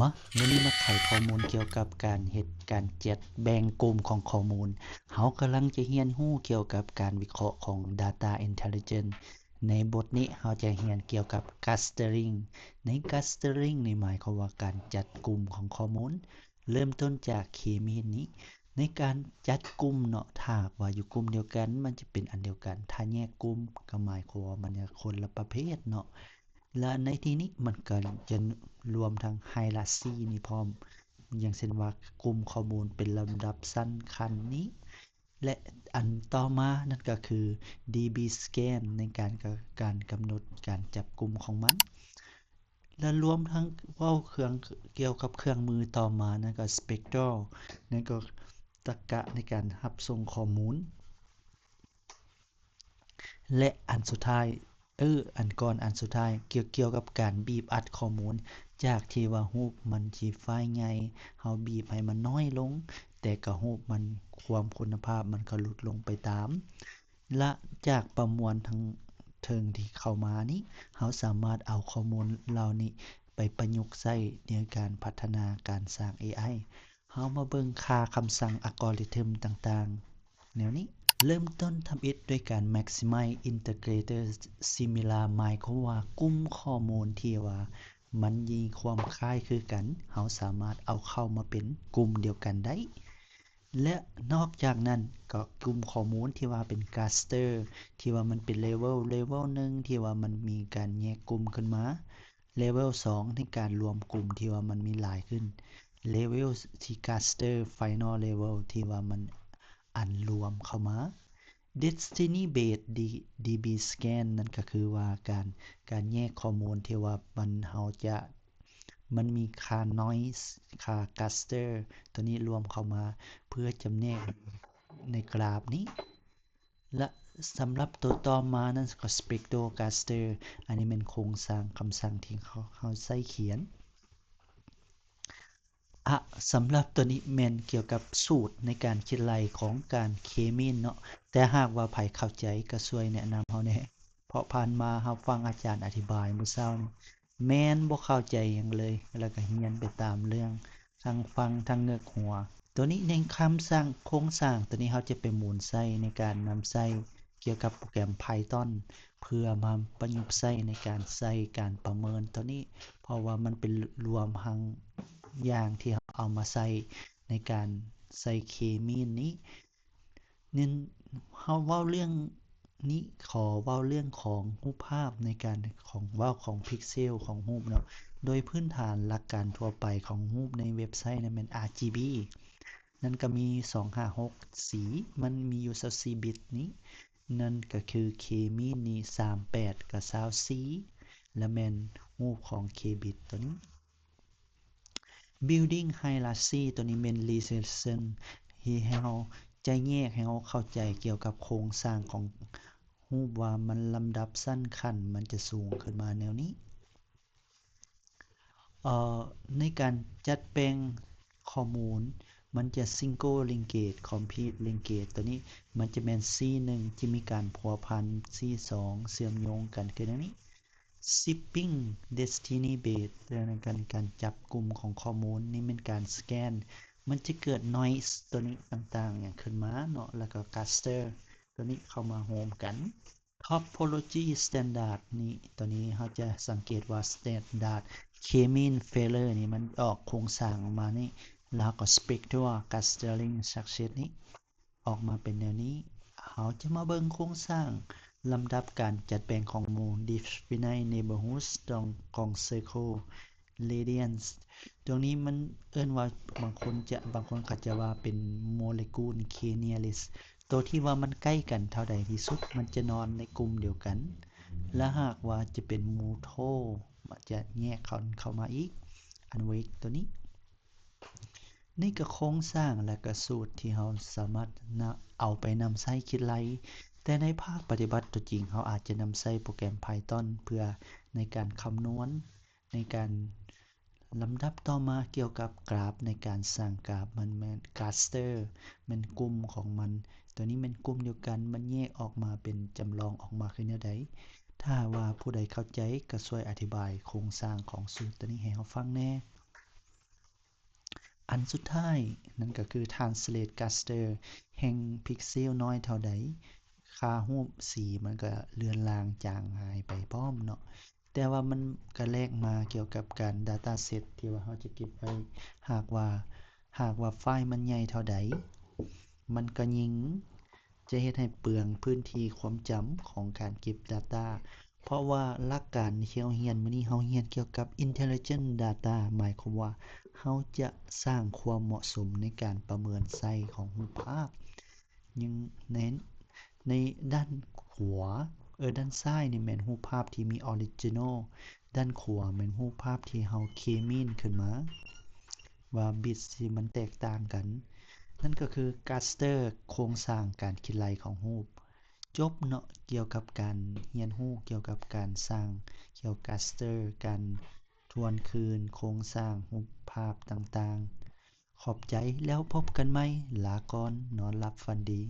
ມາ ມື້ນີ້ມາໄຂຂໍ້ມູນກ່ຽວກັບການເຮັດການຈັດແບ່ງກຸ່ມຂອງຂໍ້ມູນ. ເຮົາກຳລັງຈະຮຽນຮູ້ກ່ຽວກັບການວິເຄາະຂອງ Data Intelligence. ໃນບົດນີ້ເຮົາຈະຮຽນກ່ຽວກັບ Clustering. ໃນ Clustering ນີ້ໝາຍຄວາມວ່າການຈັດກຸ່ມຂອງຂໍ້ມູນ. ເລີ່ມຕົ້ນຈາກ K-means ນີ້. ໃນການຈັດກຸ່ມເນາະ, ຖ້າຫາກວ່າຢູ່ກຸ່ມດຽວກັນ ມັນຈະເປັນອັນດຽວກັນ, ຖ້າແຍກກຸ່ມ ກໍໝາຍຄວາມວ່າມັນຈະຄົນລະປະເພດເນາະ. ແລະ ໃນທີ່ນີ້ມັນກໍຈະລວມທັງ Hierarchy ນີ້ພ້ອມ, ຢ່າງເຊັ່ນວ່າ ກຸ່ມຂໍ້ມູນເປັນລຳດັບຊັ້ນຂັ້ນນີ້. ແລະ ອັນຕໍ່ມານັ້ນກໍຄື DBSCAN ໃນການ ການກຳນົດການຈັບກຸ່ມຂອງມັນ. ແລະ ລວມທັງເວົ້າເຄື່ອງ ກ່ຽວກັບເຄື່ອງມືຕໍ່ມານັ້ນກໍ Spectral ນັ້ນກໍຕະກະໃນການຮັບສົ່ງຂໍ້ມູນ. ແລະ ອັນສຸດທ້າຍ ເອີ ອັນກ່ອນອັນສຸດທ້າຍ ກ່ຽວ ກ່ຽວກັບການບີບອັດຂໍ້ມູນ ຈາກທີ່ວ່າຮູບມັນທີ່ໄຟລ໌ໃຫຍ່ ເຮົາບີບໃຫ້ມັນນ້ອຍລົງ, ແຕ່ກໍຮູບມັນ ຄວາມຄຸນນະພາບມັນກໍຫຼຸດລົງໄປຕາມ. ລະຈາກປະມວນທາງເທິງທີ່ເຂົ້າມານີ້, ເຮົາສາມາດເອົາຂໍ້ມູນເຫຼົ່ານີ້ໄປປະຍຸກໃຊ້ໃນການພັດທະນາການສ້າງ ເອໄອ. ເຮົາມາເບິ່ງຄ່າຄຳສັ່ງ algorithm ຕ່າງໆ ແນວນີ້. ເລີ່ມຕົ້ນທຳອິດດ້ວຍການ maximize integrated similar ໝາຍຄວາມວ່າກຸ່ມຂໍ້ມູນທີ່ວ່າ ມັນມີຄວາມຄ້າຍຄືກັນ, ເຮົາສາມາດເອົາເຂົ້າມາເປັນກຸ່ມດຽວກັນໄດ້. ແລະ ນອກຈາກນັ້ນກໍກຸ່ມຂໍ້ມູນທີ່ວ່າເປັນ cluster ທີ່ວ່າມັນເປັນ level level ໜຶ່ງ ທີ່ວ່າມັນມີການແຍກກຸ່ມຂຶ້ນມາ, level ສອງ ໃນການລວມກຸ່ມທີ່ວ່າມັນມີຫຼາຍຂຶ້ນ, level ທີ່ cluster final level ທີ່ວ່າມັນອັນລວມເຂົ້າມາ. Density based DBSCAN ນັ້ນກໍຄືວ່າການ ການແຍກຂໍ້ມູນທີ່ວ່າມັນ ເຮົາຈະ ມັນມີຄ່າ noise ຄ່າ cluster ຕົວນີ້ລວມເຂົ້າມາ ເພື່ອຈຳແນກໃນກຣາຟນີ້. ແລະ ສຳລັບຕົວຕໍ່ມານັ້ນກໍ spectral cluster ອັນນີ້ແມ່ນໂຄງສ້າງຄຳສັ່ງທີ່ເຮົາ ເຮົາໃຊ້ຂຽນ. ອະ ສຳລັບຕົວນີ້ແມ່ນກ່ຽວກັບສູດໃນການຄິດໄລ່ຂອງການ K-means ເນາະ, ແຕ່ຫາກວ່າໃຜເຂົ້າໃຈກໍຊ່ວຍແນະນຳເຮົາແດ່, ເພາະຜ່ານມາເຮົາຟັງອາຈານອະທິບາຍມື້ເຊົ້ານີ້ ແມ່ນບໍ່ເຂົ້າໃຈຫຍັງເລີຍ, ແລ້ວກໍຮຽນໄປຕາມເລື່ອງ ທັງຟັງທັງເງີກຫົວ. ຕົວນີ້ໃນຄຳສ້າງ ໂຄງສ້າງຕົວນີ້ ເຮົາຈະໄປໝູນໃຊ້ໃນການນຳໃຊ້ກ່ຽວກັບໂປຣແກຣມ Python ເພື່ອມາປະຍຸກໃຊ້ໃນການໃຊ້ການປະເມີນຕົວນີ້, ເພາະວ່າມັນເປັນລວມທັງຢ່າງທີ່ເຮົາເອົາມາໃຊ້ໃນການໃຊ້ K-means ນີ້. ເນັ້ນ ເຮົາເວົ້າເລື່ອງນີ້ ຂໍເວົ້າເລື່ອງຂອງຮູບພາບໃນການ ຂອງເວົ້າຂອງພິກເຊວຂອງຮູບເນາະ. ໂດຍພື້ນຖານຫຼັກການທົ່ວໄປຂອງຮູບໃນເວັບໄຊນັ້ນແມ່ນ RGB ນັ້ນກໍມີສອງຫ້າຫົກສີ, ມັນມີຢູ່ຊາວສີ່ບິດນີ້, ນັ້ນກໍຄື K-means ນີ້ ສາມແປດ ກັບ ຊາວສີ່ ແລະ ແມ່ນຮູບຂອງ K-bit ຕົວນີ້. Building hierarchy ຕົວນີ້ແມ່ນ relation ທີ່ໃຫ້ເຮົາ ຈະແຍກໃຫ້ເຮົາເຂົ້າໃຈກ່ຽວກັບໂຄງສ້າງຂອງຮູບວ່າມັນລຳດັບຊັ້ນຂັ້ນ ມັນຈະສູງຂຶ້ນມາແນວນີ້. ເອີ ໃນການຈັດແບ່ງຂໍ້ມູນ ມັນຈະ single linkage complete linkage ຕົວນີ້ມັນຈະແມ່ນຊີໜຶ່ງ ທີ່ມີການພົວພັນ ຊີສອງເຊື່ອມໂຍງກັນ ຄືແນວນີ້. Shipping density based ເລື່ອງໃນການ ການຈັບກຸ່ມຂອງຂໍ້ມູນ ນີ້ແມ່ນການ scan ມັນຈະເກີດ noise ຕົວນີ້ຕ່າງໆຫຍັງຂຶ້ນມາເນາະ ແລ້ວກໍ cluster ຕົວນີ້ເຂົ້າມາໂຮມກັນ. Topology standard ນີ້ ຕົວນີ້ເຮົາຈະສັງເກດວ່າ standard K-means failure ນີ້ ມັນອອກໂຄງສ້າງອອກມານີ້ ແລ້ວກໍ spectral clustering success ນີ້ ອອກມາເປັນແນວນີ້. ເຮົາຈະມາເບິ່ງໂຄງສ້າງລຳດັບການຈັດແບ່ງຂອງໝູ່ definite neighborhoods ຂອງ circle radius ຕົວນີ້ມັນເອີ້ນວ່າ ບາງຄົນຈະ ບາງຄົນເຂົາຈະວ່າເປັນໂມເລກຸນ K-nearest ຕົວທີ່ວ່າມັນໃກ້ກັນເທົ່າໃດທີ່ສຸດ ມັນຈະນອນໃນກຸ່ມດຽວກັນ ແລະ ຫາກວ່າຈະເປັນ multiple ຈະແຍກເຂົ້າ ເຂົ້າມາອີກ unweighted ຕົວນີ້. ນີ້ກໍໂຄງສ້າງ ແລະ ກໍສູດທີ່ເຮົາສາມາດນຳ ເອົາໄປນຳໃຊ້ຄິດໄລ່, ແຕ່ໃນພາກປະຕິບັດຕົວຈິງ ເຮົາອາດຈະນຳໃຊ້ໂປຣແກຣມ Python ເພື່ອໃນການຄຳນວນ ໃນການ ລຳດັບຕໍ່ມາກ່ຽວກັບກຣາຟ ໃນການສ້າງກຣາຟ ມັນແມ່ນ cluster ແມ່ນກຸ່ມຂອງມັນ, ຕົວນີ້ແມ່ນກຸ່ມດຽວກັນ ມັນແຍກອອກມາເປັນ ຈຳລອງອອກມາຄືແນວໃດ. ຖ້າຫາກວ່າຜູ້ໃດເຂົ້າໃຈ ກໍຊ່ວຍອະທິບາຍໂຄງສ້າງຂອງສູດຕົວນີ້ໃຫ້ເຮົາຟັງແດ່. ອັນສຸດທ້າຍນັ້ນກໍຄື translate cluster ແຫ່ງພິກເຊວນ້ອຍເທົ່າໃດ ຄ່າຮູບສີມັນກໍເລືອນລາງຈາງຫາຍໄປພ້ອມເນາະ. ແຕ່ວ່າມັນກໍແລກມາກ່ຽວກັບການ data set ທີ່ວ່າເຮົາຈະເກັບໄວ້. ຫາກວ່າ ຫາກວ່າໄຟລ໌ມັນໃຫຍ່ເທົ່າໃດ ມັນກໍຍິ່ງຈະເຮັດໃຫ້ເປືອງພື້ນທີ່ຄວາມຈຳຂອງການເກັບ data. ເພາະວ່າຫຼັກການທີ່ເຮົາຮຽນມື້ນີ້ ເຮົາຮຽນກ່ຽວກັບ intelligent data ໝາຍຄວາມວ່າເຮົາຈະສ້າງຄວາມເໝາະສົມໃນການປະເມີນໄຊຂອງຮູບພາບ. ຍັງ ໃນ ໃນດ້ານຂວາ ເອີ ດ້ານຊ້າຍນີ້ແມ່ນຮູບພາບທີ່ມີ original, ດ້ານຂວາແມ່ນຮູບພາບທີ່ເຮົາ clean ຂຶ້ນມາ ວ່າ bits ທີ່ມັນແຕກຕ່າງກັນ. ນັ້ນກໍຄື cluster ໂຄງສ້າງການຄິດໄລ່ຂອງຮູບ. ຈົບເນາະ ກ່ຽວກັບການຮຽນຮູ້ກ່ຽວກັບການສ້າງ cluster ການທວນຄືນໂຄງສ້າງຮູບພາບຕ່າງໆ. ຂອບໃຈ ແລ້ວພົບກັນໃໝ່. ລາກ່ອນ, ນອນຫຼັບຝັນດີ.